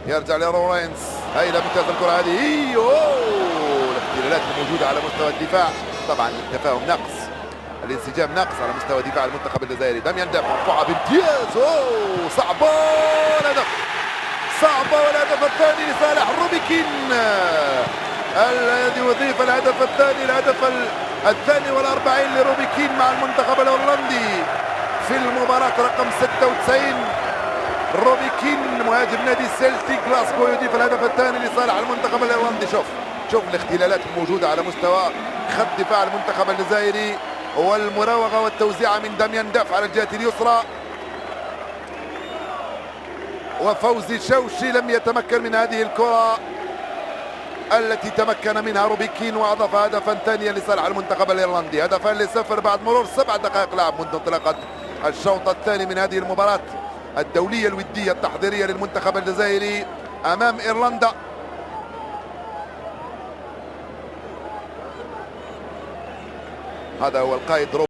يرجع لرورينس. هايلة ممتازة الكره هذه. الاختلالات الموجودة على مستوى الدفاع، طبعا التفاهم ناقص، الانسجام ناقص على مستوى دفاع المنتخب الجزائري. داميان داف مرفوعة بامتياز، صعبة الهدف، صعبة، والهدف الثاني لصالح روبيكين الذي يضيف الهدف الثاني، الهدف الثاني والأربعين لروبيكين مع المنتخب الهولندي في المباراة رقم 96. روبيكين مهاجم نادي سيلتيك غلاسكو يضيف الهدف الثاني لصالح المنتخب الهولندي. شوف الاختلالات الموجودة على مستوى خط دفاع المنتخب الجزائري، والمراوغة والتوزيعة من داميان داف على الجهة اليسرى، وفوزي شوشي لم يتمكن من هذه الكرة التي تمكن منها روبيكين، وأضاف هدفا ثانيا لصالح المنتخب الإيرلندي. 2-0 بعد مرور 7 دقائق لعب منذ انطلاقة الشوط الثاني من هذه المباراة الدولية الودية التحضيرية للمنتخب الجزائري أمام إيرلندا. هذا هو القائد روبيكين.